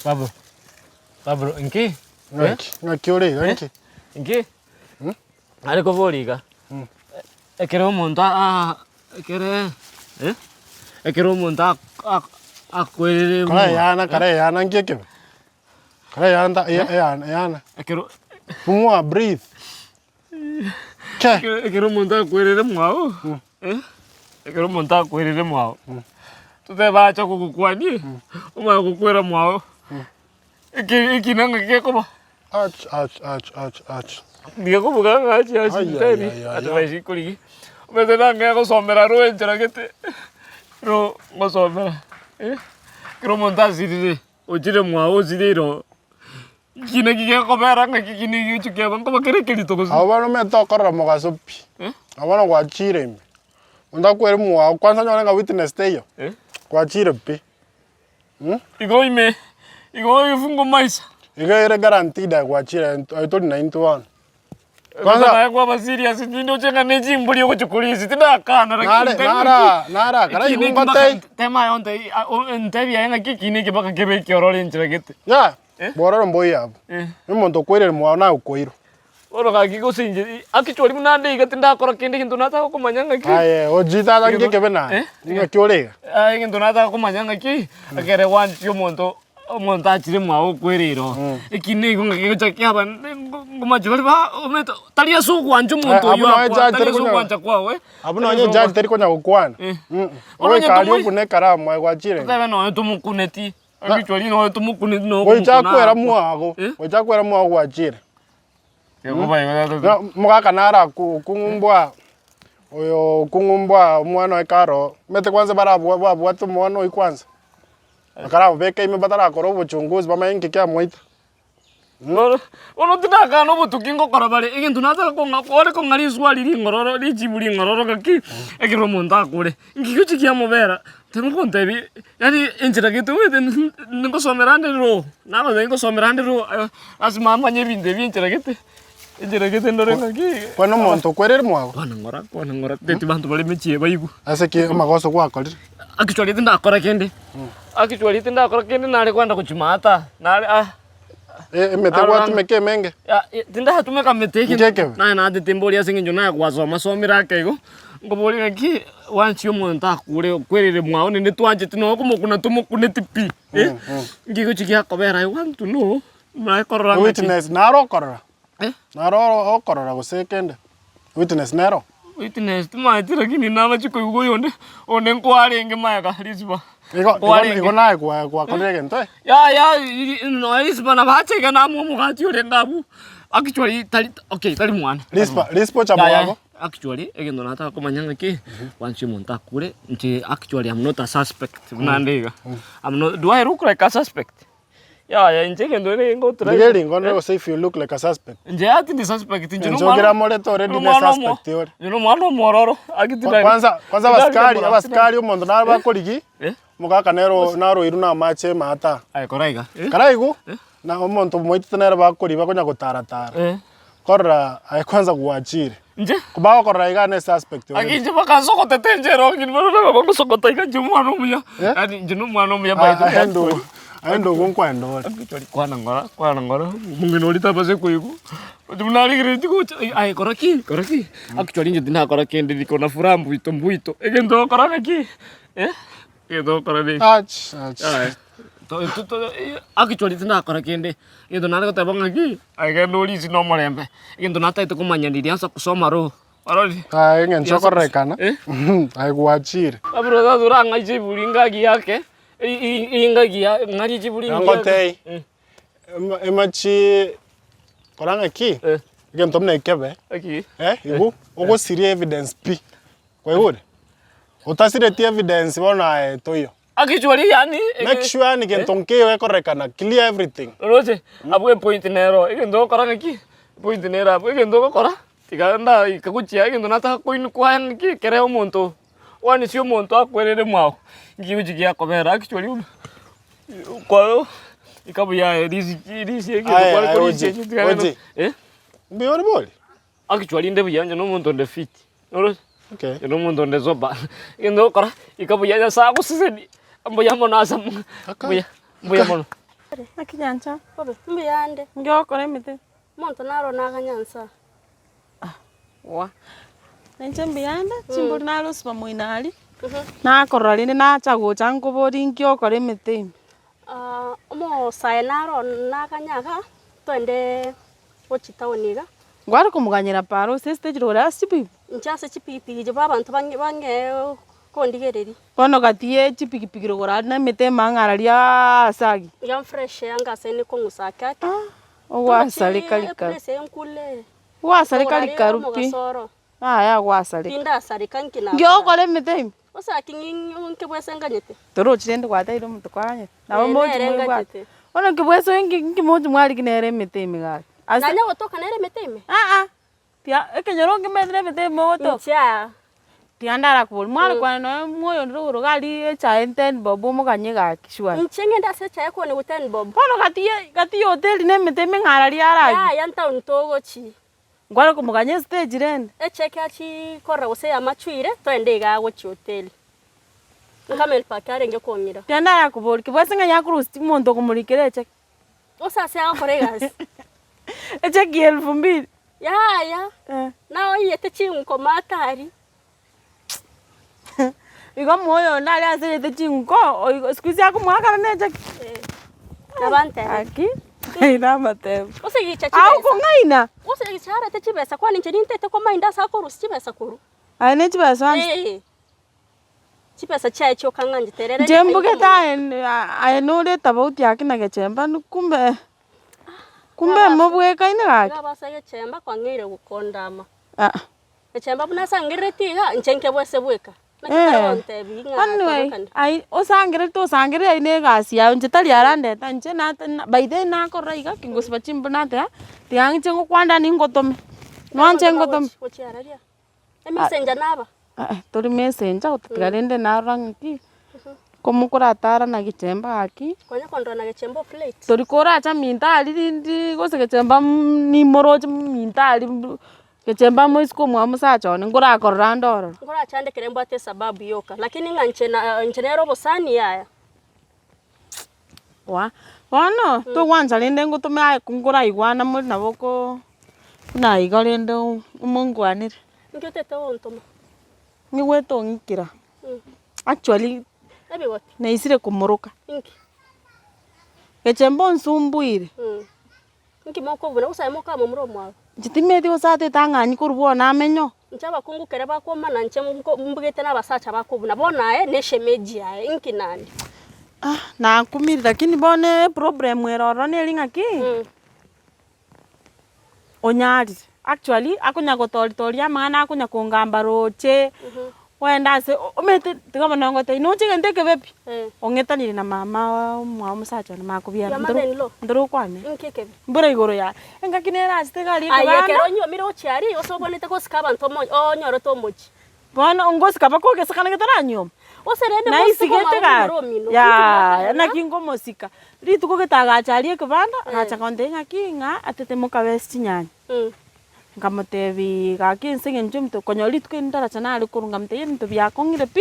Pablo, Pablo, inki? Ng'aki, ng'aki ore iga inki? Inki? Nare koboria iga, ekero omonto aa ekere eh, ekero omonto ak- ak- akwerire Kora eyana, kara eyana nki ekebe? Kara eyana ta eya eyana eyana. Ekero Pumua, breathe. Ke. Ekero ekero omonto akwerire mwao, eh, ekero omonto akwerire mwao, totebe acha kogokwania, omanye gokwera mwao, eke ekina ng'aki gekoba? Ach ach ach ach ach. Ndiga kobuga ng'a achi achi Ai, ai, ntebi, ai, ai, advice nkorigia, omanyete nang'e gosomera aro enchera gete, ro ngosomera, eh, ekero omonto asirire. Ochire mwao osire iro, ki naki gekobera ng'aki ki naki gegochia kiaba nkoba kere ekerito gose? Abwo bono omanyete okorora mogaso pi, abwo bono gwachire ime, monto akwere mwao kwanza onyore ng'a witness teiyo, gwachire pi Igo ime, igo efungo maisha. Igo ere guaranteed aye gwachire aye tori naintwe bono. Kwanza naye kwaba serious nindoche ng'a ne chimbori ogochia korisia tindakana lakini Nare ntebi ng'aki nara nara kara ekina igo eki mpaka ngotei. tema aye ontebie a- o- ntebi aye ng'aki ekina eke mpaka kebe ekiororo enchera gete. Yaya, Eh? bororo mboiyo abwo. Eh. Omonto okwereire mwao naye okoirwa. Bono gaki gose inche i- actually buna ande iga tindakora kende egento nataka komanya ng'aki. Aye oji tata nki ekebe naye? Eh? Ng'aki ore iga? Aye egento nataka komanya ng'aki, ekere gwanchia omonto Omonto achire mwao okwereire oo, eki nigo ng'aki gegocha kiaba ngomache baria ba omanyete tari ase ogwancha omonto Abwo oyio nonye akwa, judge tari tari ase konya ogwancha kwao eh. abwo nonye judge tari konya gokwana Eh. mm Bono onye goika aria tomoi- okune ekaramu aye gwachire inka. Totebe nonye tomokuneti, actually nonye tomokuneti nonye Gocha okomokuna akwera akwa. mwago, Eh. gocha akwera mwago gwachire. Gekoba igo tata Na omogaka naro aku okung'umbwa oyo okung'umbwa omwana oye karo, omanyete kwanza barabwa babwate omwana oywo kwanza. Bakarababeka ime batarakora obochunguzi bamanye nki kiamoita. Bono bono tindakana obotuki ngokora bare, egento nataka kong'a kore kong'a riswali ring'ororo richibu ring'ororo ng'aki, ekero omonto akure, nki gochia kiamobera, tari gontebi yaani enchera gete omanyete ngosomera ande law, nagotebia ngosomera ande law lasima amanye ebinto ebi enchera gete. Enchera gete ndore ng'aki. Bono omonto okwerire mwago. Kwana ng'ora, kwana ng'ora, teti banto bare emechie baigwe. Ase ki amagoso gwakorire? Actually tindakora kende, actually tindakora kende nare kwenda gochia maata, nare ah. E- emete Narora ng'a- gwatumeka emenge? Ya, eh, tindatumeka mete Inki egento, ekebe? naye natete mbori ase eng'encho naye gwasoma somire ake igo, nkoboria ng'aki, gwanchia omonto akure okwerire mwao naende twancheti nonya komokuna tomokuneti pi, eh, nki gochia giakobera I want to know. Naye korora ng'aki? Witness naro okorora? Eh? Naro oro okorora gose kende? Witness nero? Witness timaeti lakini namache koigwa oyonde, onde nkwarenge magega risiba. Igo igo Nkwarenge. igo naye kwa gwakorire egento eh? Yaya iri nonya risiba nabo ache iga namwe omogati orenge abwo, actually tari okay tari mwane. Rispa rispa ocha Yaya, mwabo. actually egento nataka komanya ng'aki, once omonto akure, inche actually am not a suspect buna ande iga. Am not, do I look like a suspect? Yaya inche egento ere ngotura Rigia ringondo gose if you look like a suspect. Inche ati ndi suspect inche Inche nomwana okera morete already ne nomwana omo suspect ore. inche nomwana omwororo aki Kwa- tindari Kwanza kwanza tindari abasikari komora abasikari omonto naro bakorigi Eh? omogaka nero naroirwe na amache emaata. Aye kora iga eh? Karaigu na omonto omoitete nere bakori bakonya gotaratara. Eh. Korora aye kwanza gwachire. Inche? Bagokorora iga ne suspect Aki already. inche bakansogotete inche ero ng'ina bono nabo bagosogota iga inche omwana omuya. Eh? Yaani inche na omwana omuya by the way. Aye ndugu, aye ndugu nkwenda ore. Actually kwana ng'ora, kwana ng'ora, omong'ina oria tabase koigwa, oti buna arigereretie gocha eh aye kora ki, kora ki? Actually inche tindakora kende niko na furaha mbuito mbuito, egento ogokora naki? Eh, egento ogokora naki? Ach ach. Yaya, to to to actually tindakora kende, egento nare goteba ng'aki, aye genda orisi na omorembe, egento natagete komanya riria ase kosoma roho, ororire? Aye eng'encho Riria ase okorekana, eh? aye gwachire. Abro sasa orang'aiche iburi ingaki yake, i- i- ingaki ya ng'arie chiburi ingiya Nangotei, ema emachi kora ng'aki, Eh. egento buna ekebe, Eki? eh, igo, ogosiria evidence pi, kwaigure? Otasireti evidence bono aye toiyo. Actually yaani Make sure yaani gento nkeiyo gekorekana, clear everything. Oroche, abwo epoint nero, egento ogokora ng'aki, epoint nero abwo, egento ogokora, tiga ndaika gochia egento nataka koinkwaya ng'aki ekere omonto, once omonto akwerere mwao, nki gochia giakobera actually kwa ika buya aye risiki risi egento Aye, kware aye, korisia Oji, echi tiga rero Oji. eh. Mbuya ore bori? Actually inde buya onye na omonto onde fit, oroche? Okay. Onye na omonto onde sober, egento ogokora, ika buya Nyasaye agosesenie, mbuya mono ase amo, Aka, mbuya, mbuya aka. mono. Naki nyancha? Bobe, mbuyande. Inki ogokora emete? Omonto naro naganya nsa. Oa. Inche mbuyande, chimbori narosiba moino aria, nakorora rende nacha gocha nkoborie inki ogokora emete ime. Omosae naro naganya igaa, twende gochia town iga. Nkware komoganyera para ase estage rogoro ase chipikipiki? Inche ase chipikipiki echi bo abanto bang'e bang'ee kondigereria. Bono gati ye chipikipiki rogoro aria na emete emang'ara aria ase aria. Iga fresh anga ase nikong'usa ake ake. Ogwasareka rikaru. Gwasareka rikaru pi. Yaya gwasareka. Nki ogokora emete ime? Torochi rende gwateire omonto kwaganyete. Nabo mochi moibwate. Bono nkebwesa oyo nki nki mochi mwarigi nere emete ime gaki. Ase aa tia ekenyoro nkemetire emete ime ogotoka. Tiga ndarakoborie, mware kwana nonya mwa oyonde rogoro iga aria echae ten bob omoganye gaki surely. Inche ng'ende ase echae ekogania ten bob. Bono gati ye gati ya hoteli na emete emeng'ara aria arari. Yaya ntown togochia. Nkware komoganya estage rende. Echeki achii korora gose yamachwire toende igaa gochia hoteli. Nkamel park arenge kong'ira. Tiga ndarakoborie, kebwase ng'a yakorusia omonto okomorikera echeki. Gose ase agokora egasi. Echeki ya elfu mbili. Yaya, naoiyete chingoma atari. Igo moyo onde aria aserete chinko, oigo siku hizi akomoakana na echeki. Nabantebia. Gaki, aye namatemu. Gose gicha chibesa. Agokong'aina. Gose gicha arete chibesa kwani inche nintete komainda ase akorusia chibesa korwa. Aye ne chibesa onsi. Eh. Chibesa chiaye chioka ng'a inche terere. Inche mbugete aye aye nore etofauti ake na gechemba kumbe. Kumbe mobwekaine gaki? Iga abase gechemba kwang'eire gokondama. Aa. Gechemba buna asangereretie iga, inche nkebwese bweka. Naki tari gontebia ng'a Anyway, tobwekane. ai osangereri tosangereri aye na egasi yago, inche tari arandete inche nate na by the way nakorora iga kingosiba chimbu nateba, tiga inche ngokwanda ningotome, nwanche ngotome. Gochiararia, emessenger naba. Aa tori messenger gotatiga rende narora ng'aki, komokoratara na gechemba gaki. Konya kondora na gechemba of late. Tori koracha minto aria rindi gose gechemba nimoroche minto aria gechemba moisiko omwa omosacha one nkorakorora ande ororo. Nkorachandekere mbwate esababu yoka, lakini ng'a inche na inche nere obosani yaya. Wa, bono togwancha rende ngotome aye nkoraigwana more nabo okoo buna igo rende omongwanere. Inki otete gontoma? Nigwete ong'ikera, actually Ebigoti. naisire komoroka. Inki? Gechemba onsumbuire. Inki mokobuna gose aye mokamomura omwabo? Inche timanyeti gose atete ang'anyi korwa bono amenye oo. Inche abakungu kere bakomana inche nko mbugete na abasacha bakobuna bono aye na eshemeji yaye inki naende? Ah nakumire lakini bono eproblem ere ororo neri ng'aki, onyarire, actually akonya gotori toria amang'ana akonya kongamba roche, ogende ase omanyete tiga bono ngotebie noche egento ekebe pi, ong'etanire na mama omwabo omosacha one makobiara Your mother in law? ntoro okwane. Inki ekebe? Mbora igoro yaye, engaki nere achete iga aria Aye ekebanda. ekero onyuomire gochia aria, gose obwenerete gosika abanto omo onyorete omochie. Bono ngosika mpaka ogeseka naki taranyuoma? Gose rende mosike Naisigete omwabo gaki, momura omino, inki yaya mokogenda? naki ngomosika. Rituko gete agacha aria ekebanda, agacha gontebia ng'aki ng'a atete mokabesi chinyanya. Nkamotebiaa gaki ase eng'encho omonto konyora rituko eri ndaracha nare korwa nkamotebia ebinto biakong'ire pi,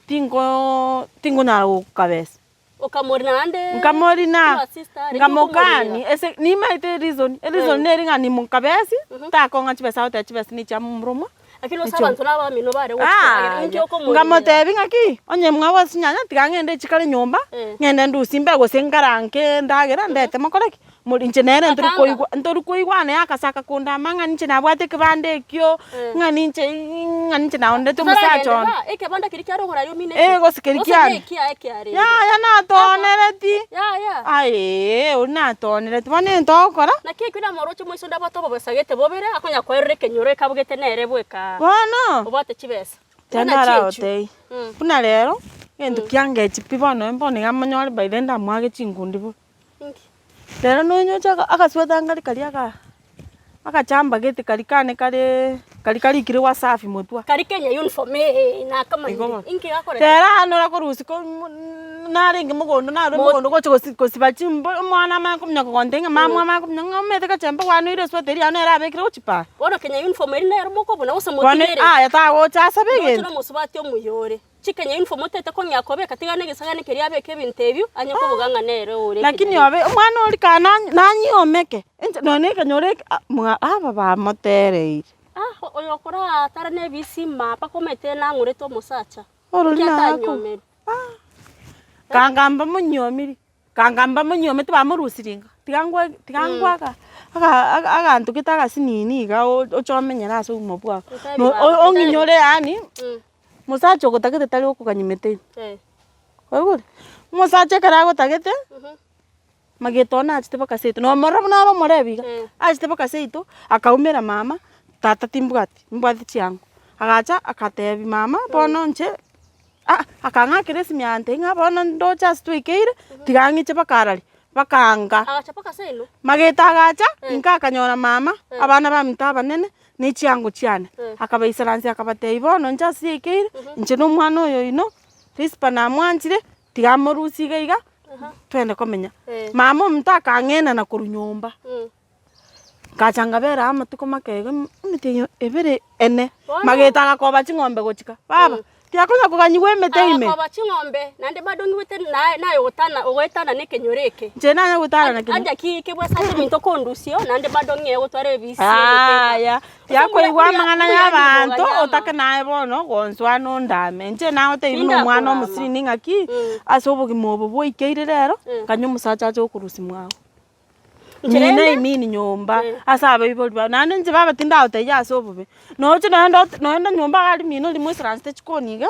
tinkoo tinkonyara gokabesa. Okamorina naende Nkamorina, your sister arenge nkamokani okomorina. ase nimaete ereason, ereason nere ng'a nimokabesi, takong'a chibesa agoteba chibesa ne chia momura omwe. Lakini ase abanto na abamino bare gochia koragera, inki okomorinera? Nkamotebia ng'aki, onye mwabwate chinyanya tiga ng'ende chikare nyomba, ng'ende ndusie mbe gose ngarange endagera ndete mokore ki? Mori inche nere ntori Akanga. koigwa ntori koigwana eye akasaka kondama ng'a ninche nabwate ekebanda ekio, ng'a ninche ng'a ninche naonderete omosacha one. Totaragenda igaa, ekebanda keria kiare ogoraria omino Eh, eki? gose keria Gose kiane. nekiaye kiarenge? Yaya natoonereti, Yaya. aye oria natoonereti bono egento ogokora. Naki ekio namoroche moiso onde abwate obobesa gete bobere, akonya koerera ekenyoro ekabugete nere bweka Bono, obwate chibesa. Tiga Buna chiechio. naragotebi, buna rero, egento kiangechi pi bono bono iga monyore by the way ndamwake chinkundi bobe. Inki? Rero nonyoche agasweta nkare karia aka agachamba gete karia kane kareee karia karikire wasafi motwe. Karia kenya uniform ee nakamanyire. Igo bono. Inki gakorete? Rero aa nora korusia ko narenge mogondo narure mogondo gocha gosi gosiba chimbo omwana amanye kominyoka gontebia ng'a mama amanye kominyoka ng'a omanyete gachemba kwanoire esweta eria yane nere abekire gochia para. Bono kenya uniform eria nero mokobuna gose Bono motigere. aya tagocha asabe Ndoche egento. na omosubati omuya ore. Chikenya uniform otete kong'ea kobeka tiga na egesagane keria abeke ebinto ebio anye kobuga ng'a nere ore Lakini ekenyoro. obe omwana oria kaa nany- nanyiomeke, inche nonye na ekenyoro eke a mwa aba bamotereire. Ah oyo okoratara na ebisima mpaka omanyete nang'urete omosacha, Orori nki nako atanyomerwe. ah, kanga mbamonyiomiri. Kanga mbamonyiomete bamorusirie inga, tiga ngwe tiga ngwe aka aka aka aganto gete agasinini iga o- oche omenyere ase obogima bwao. Ntebi No baba, o- ntebi. ong'inyore yaani, mosacha ogotagete tari gokoganya emete ime, kwaigure? Omosacha ekero agotagete, mageto one achete mpaka seito, nomororo buna ore omorebi iga, achete mpaka seito, akaumera mama, tata timbwati, mbwate chiango, agacha akatebi mama, bono inche. Aa, akang'akera esimi agantebia ng'a bono ndoche ase twaikeire, tiga ng'iche bakarari, bakaanga. Agacha mpaka seino. Magete agacha, inka akanyora mama, abana baminto abanene, na echiango chiane. Akabaisaransia akabatebia bono inche ase yaikeire, inche na omwana oyo oino, Risper namwanchire, tiga amorusie iga iga, twende komenya. Mama ominto akang'enana korwa nyomba. Ngacha nkabera aa amatuko make iga emete eyio ebere ene, Bono- magete agakoba ching'ombe gochika, baba tiakonya koganyigwa emete ime. Agakoba ching'ombe, naende bado ng'igwete naye naye ogotana ogoetana na ekenyoro eke. Inche nanye gotana na Aja ki kebwese ase ebinto okondusio, naende bado ng'ee gotwara ebisi emete iga. Yaya, tiakoigwa amang'ana ya abanto otake naye bono gonswana ondame. Inche nagotebia buna omwana Tindakorama. omosini ng'aki, ase obogima obo bwaikeire rero, kanya omosacha ache gokorusia mwago. Ng'ina imini nyomba ase abaibori bao, naende inche baba tindagotebia ase obobe, noche naende ot noende nyomba iga aria mino riria moisaransete chikoni iga,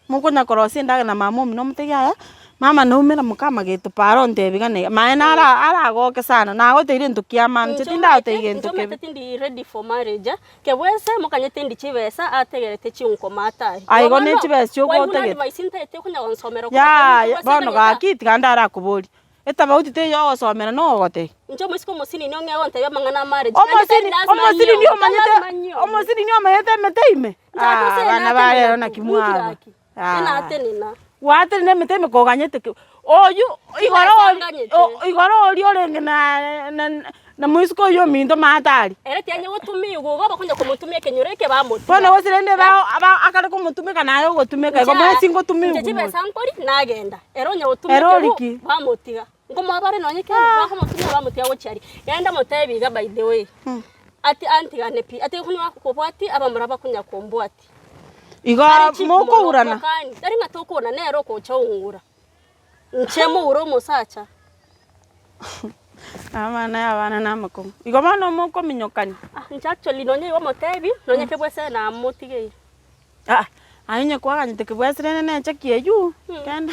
mokonya korosia endagera na mama omino omotebie yaya, mama naumera mokamagete para ontebie iga na iga, maye nara aragoke sana, nagotebirie gento kia maana, inche tindagotebia gento Inche kebe. omanyete tindi ready for marriage, kebwese mokanyete ndi chibesa ategerete chinkoma atari. Aye igo ne chibesa chioka Kwaigwa otagete. advice ntaete okonya gonsomera Yaya, bono gaki tiga ndarakoborie. Etabauti teiyo ogosomera nogotebia. Inche omoiseke omosinini ong'e gontebia amang'ana a marriage, naende tari Omosini lasima omosinini nyiowe, tari omanyete lasima nyiowe. omosinini omanyete emete ime? Inche ase Aah abana ba natenena rero tu, naki ninki mwaba gaki? aah. Enatenena. Gwatenena emete ime koganyete ki? Oywo igoro ori Chibesa o igoro oria orenge na na na moiseke oywo ominto maate aria. Ere tianye gotumiwa igo bakonya komotumia ekenyoro eke bamotiga. Bono gose rende ba aba akare komotumeka naye ogotumeka igo mwensi ngotumiwa Inche more. chibesa nkori nagenda, ere onye Ere gotumeka ori bo ki? bamotiga. Nkomoa bare nonye kende, bakomotumia bamotiga gochia aria. Genda motebi iga by the way, ati antigane pi, atige konywa kobwati abamura bakonya kombwati. Igo Are cheap mono, mokourana. mokani, tari ng'a tokourana nere ogocha ong'ura. Inche moure omosacha. Amang'ana ya abana na amakong'u. Igo bono mokominyokania. Ah, inche actually nonye igo omotebi, nonye kebwesere namotigeire. Aa, aye onye kwaganyete kebwesere rende na echaki eywo, genda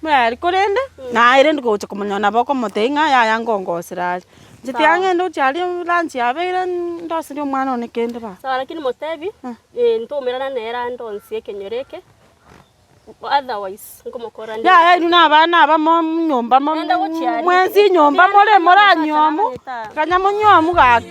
morari korende, naye rende gocha komanya nabo okomotebia ng'a yaya ngongosera are. Inche tiga ng'ende gochia aria lunch yabeire ndoserie omwana one kende baba. Sawa lakini motebi, ntoumerana nere ande onsi ekenyoro eke. Otherwise nkomokora nde. Yaya inwe na abana aba mo nyomba mo Nenda gochia aria. mwensi nyomba more moranywomu, kanya monywomu gaki.